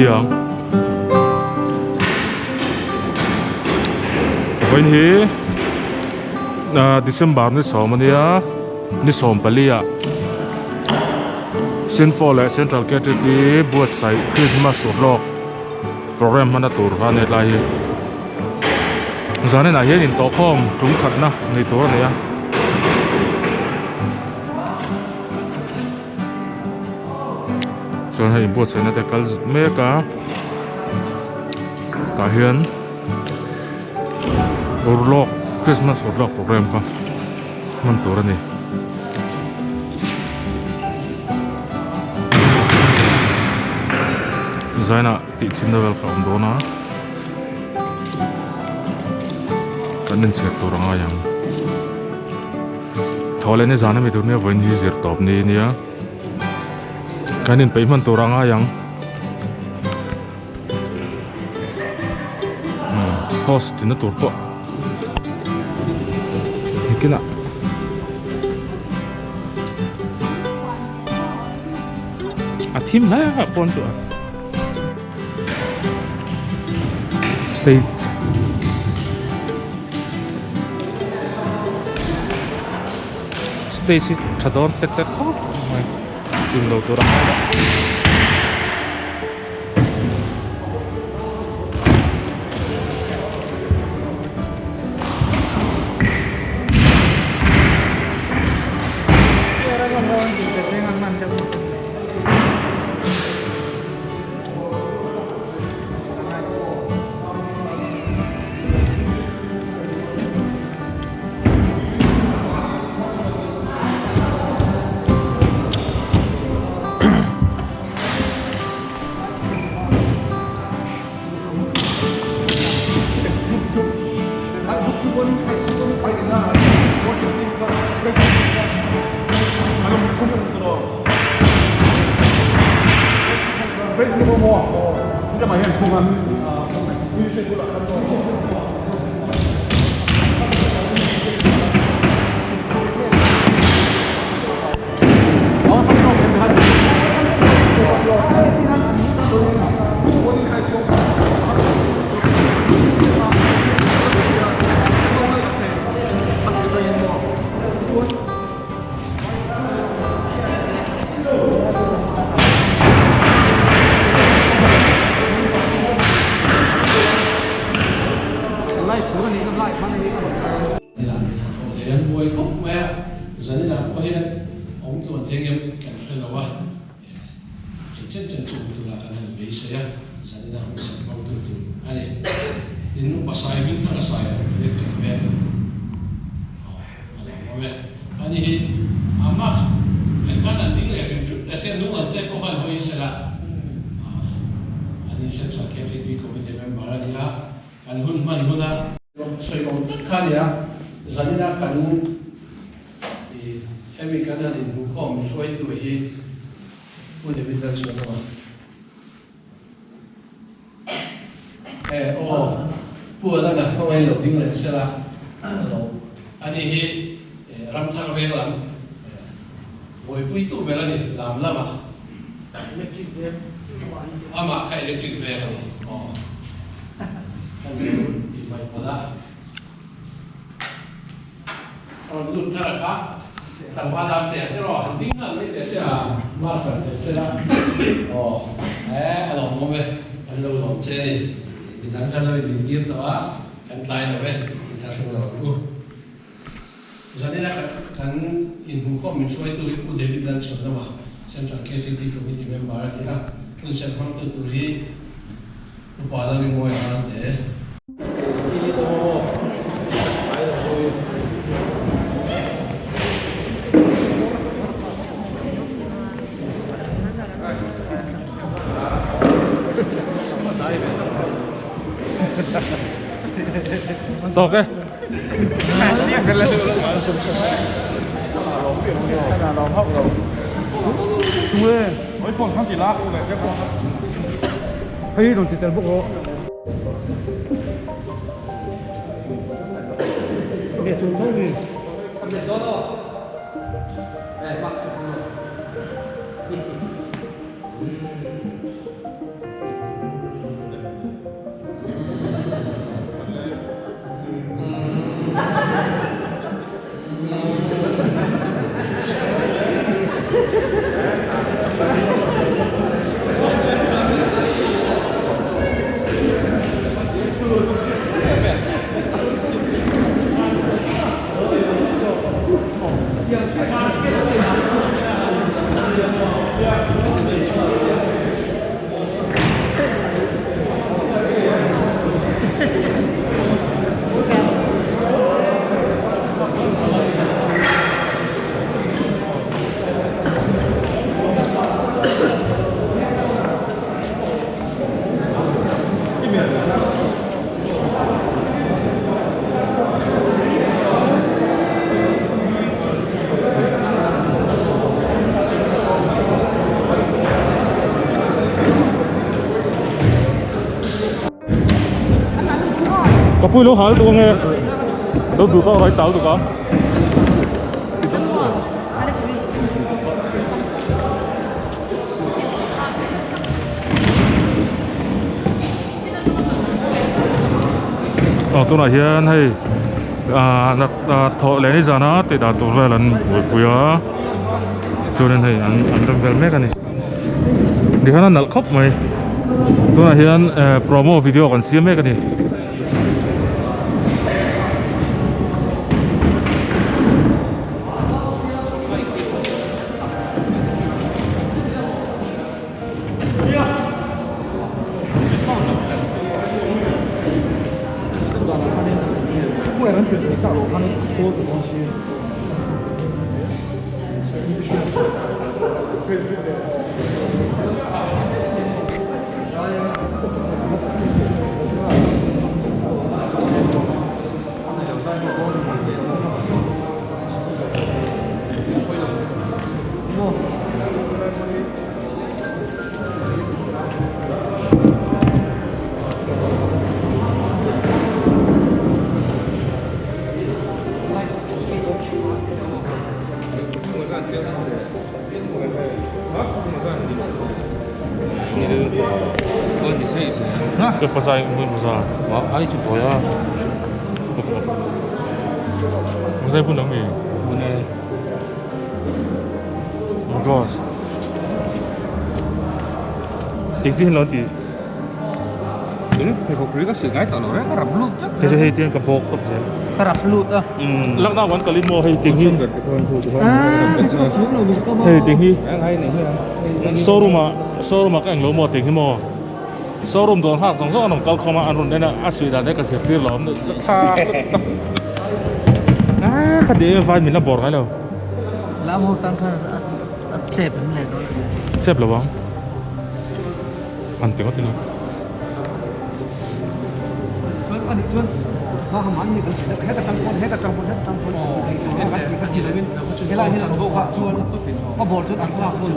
niang. Vawiin hi ah December ni sawm ania ni sawm pali ah Sinfo leh Central Ktp buatsaih Christmas urlawk program hmana tur kha ania tlai hi zanin ah hian intawhkhawm tum khatna nei tur a ni a. Chuan hei inbuatsaihna te a kal mek a tah hian urlawk Christmas urlawk program kha hman tur a ni. Zaina tih chhinna vel kha a awm dawn a kan inchhir tur a ngai ang. Thaw leh nizan ami tur nia vawiin hi zir tawp ni nia kan inpeih hman tur a ngai ang host tina tur pawh nikinah a thim hle a pawn chu a stage stage hi tha dawn tet tet khawp mai chim lo tur a ngai lo. Ani hi a mask phelh khan an ding leh hrim hrim ta se, nung an tek pawh khan hawi sela. Ani Central KTP Committee member a ni a, kan hun hman huna. Sawi awm tak kha a ni a, zanina kan i hemi kan han inhmuhkhawm hruaitu hi Pu David Lalsuanawma. E aw, Pu Alana hmangaih lo ding leh sela lo. Ani hi Ramthar veng lam buaipuitu ber a ni, lam lamah. Electric veng amah kha electric veng a ni. Aw, kan lo inhmaih palh a. Rawn lut thar a kha tlangval lam teh te rawh han ding nghal mai teh se a mask han telh se la aw he a lawm awm e an lo lawm che a ni midang kan lo in tir tawh a kan tlai lo e in thar hrung lo ang u zanina kan inhmuhkhawm min hruaitu hi Pu David Lalchhuanawma Central KTP Committee member a ni a hun serh hmangtu tur hi Upa Lalringawi Harte. Tawk e. Hei rawn ti tel bawk rawh. Thingpui lo hal tuk ange lo duh tawk rawh i chau tuk a. Aw tunah hian hei ah thawh leh ni zana tih dan tur vel an buaipui a chuanin hei an an rem vel mek a ni tikhan a nalh khawp mai tunah hian eh promo video kan siam mek a ni. Showroom ah showroom ah ka englo maw tih hi maw showroom dawr nghak zawng zawng an rawn kal khawm a an rawn en a a suih dan te ka zirtir lo awm thlak ah kha ti vai min la bawr ngai lo lam ho tan khan a chep an leh dawn chep lo ang an ti ngawt ina chuan ani chuan ma ha man ni kan sih heta tang pawn heta tang pawn heta tang pawn helai hi an bawk a chuan a bawr chuan an tlak dawn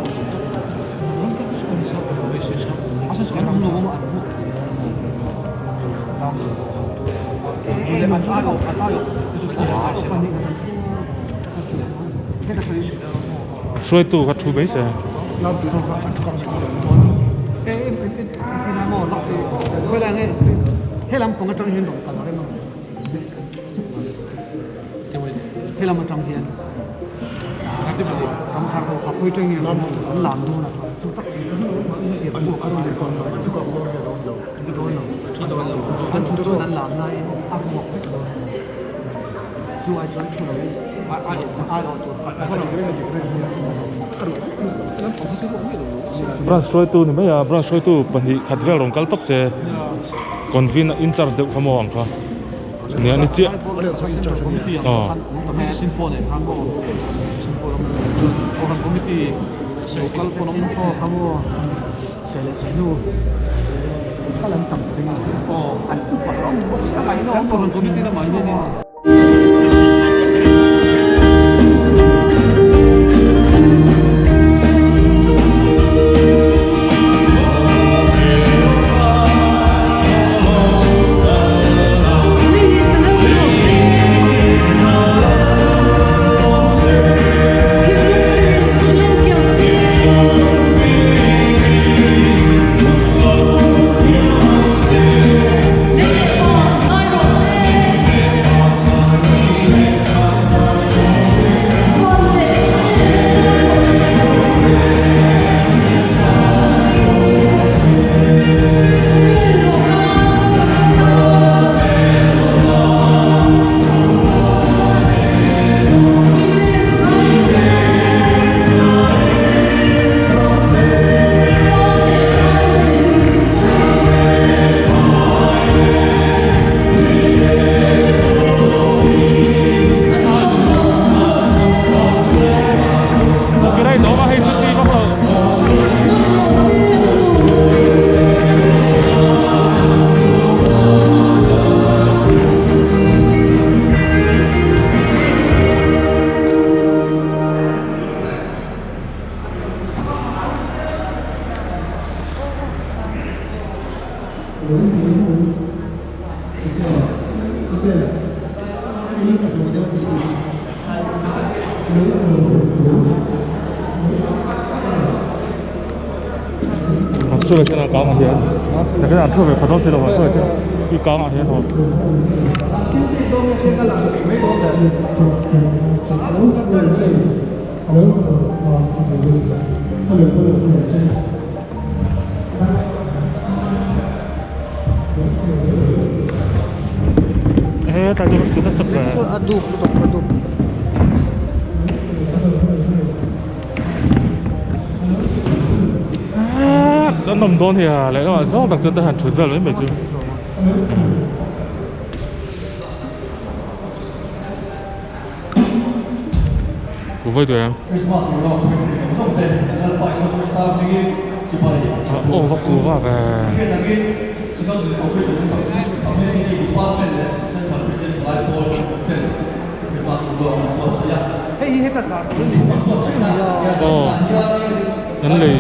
Hruaitu kha thu mai se. Branch hruaitu ni mai a branch hruaitu pahnih khat vel rawn kal tawp che convene incharge deuh kha maw ang kha. Nia ni chiah aw. An thu ve chian a kangah hian nakin an thu ve khat dawn si lo an thu ve chian i kangah hian aw. Hetlai chu ka su nasa ber. A dup lutuk a dup. A nawm dawn hi a lehlamah zawng tak chu te han thut vel mai mai chu. Ku vawi tur em? Aw va ku va ve. Hei hi heta zar tur a ni Aw an lei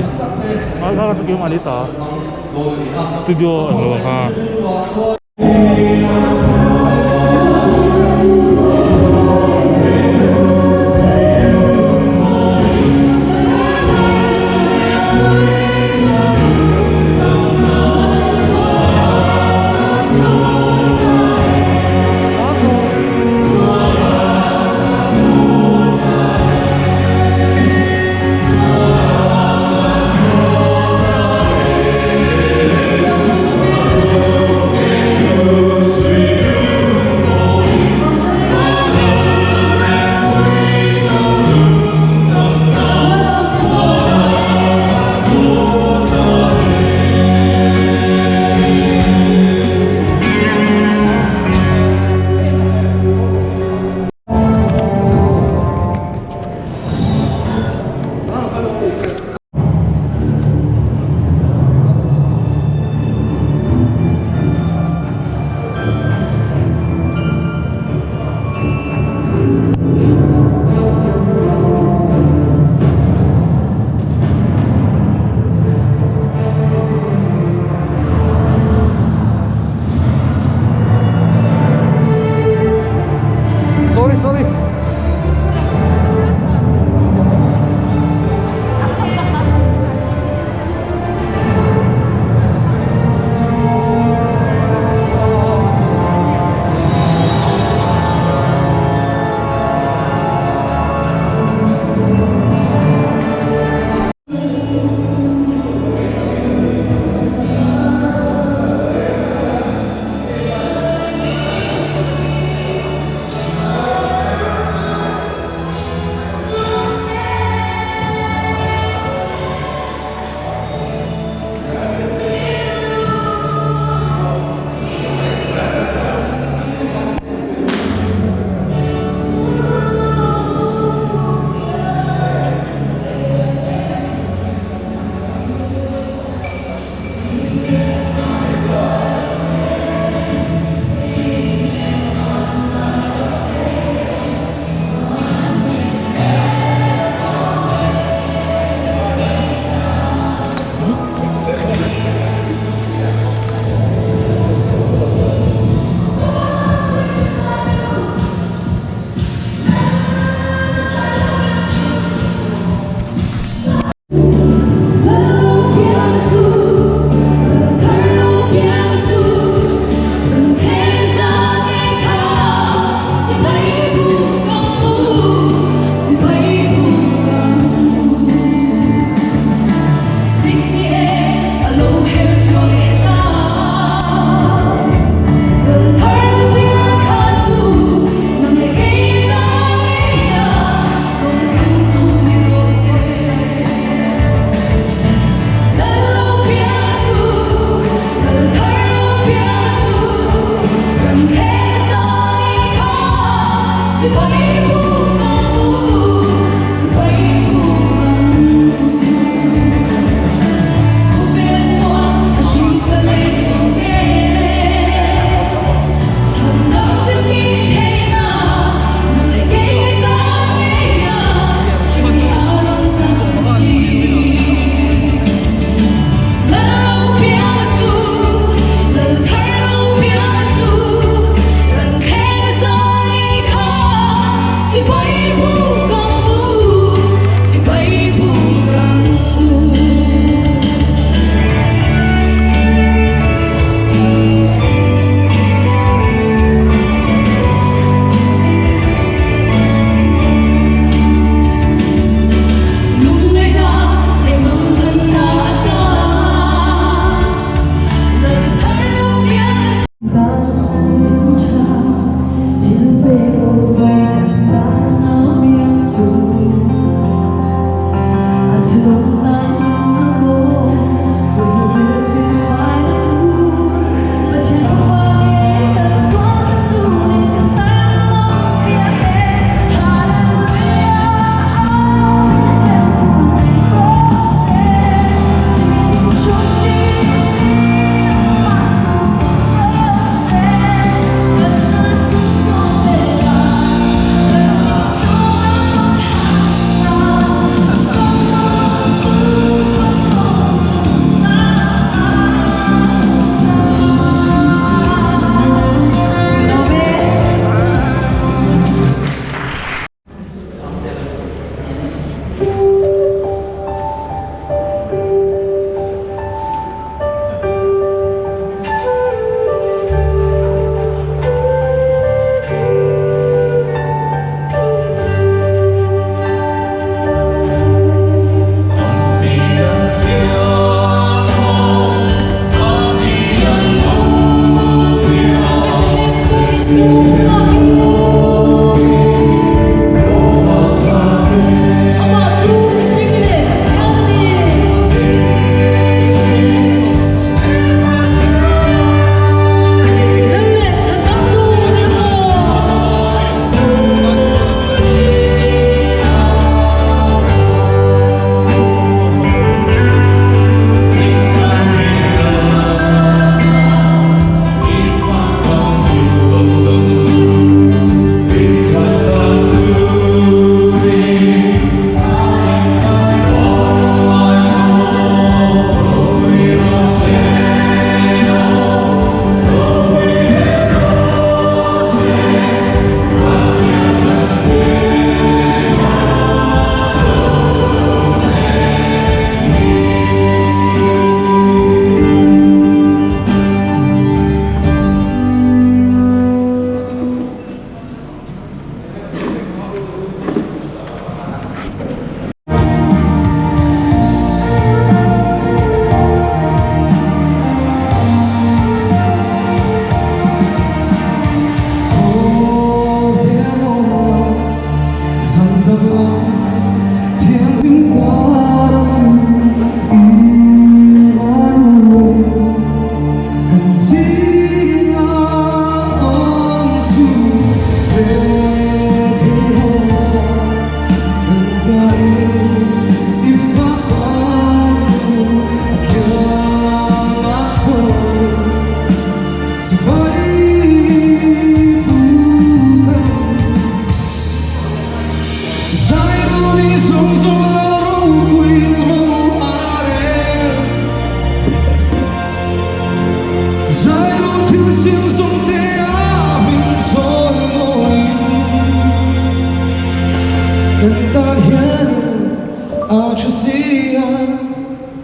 a kha chu keimah ni ta studio an lo ang kha.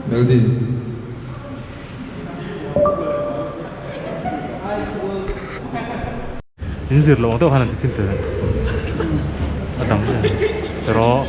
Melody. In zir loh ang deuh khan an ti chin tel a dang erawh.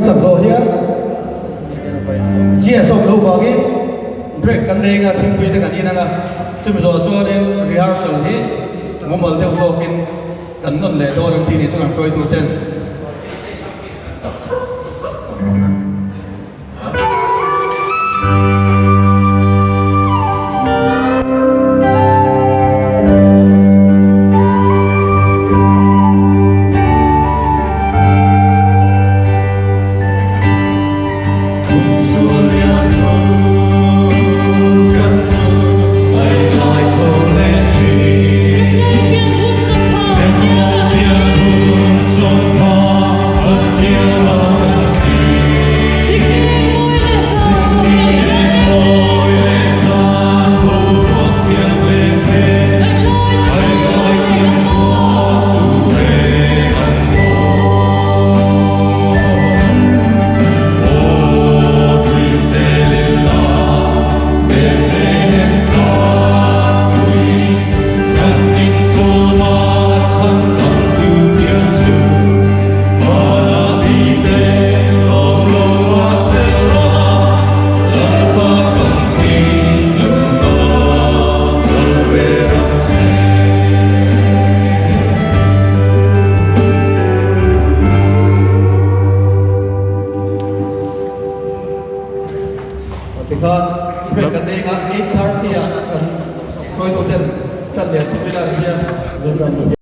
Sak zawh hian chiah sawm loh vangin break kan nei anga thingpui te kan in anga chumi zawh chuanin rehearsal hi mumal deuh zawkin kan nawn leh dawn ang tih ni chuan an hruaitu ten. Tikhan break kan nei a, 8:30 ah kan hruaituten tan leh thum ila an hria.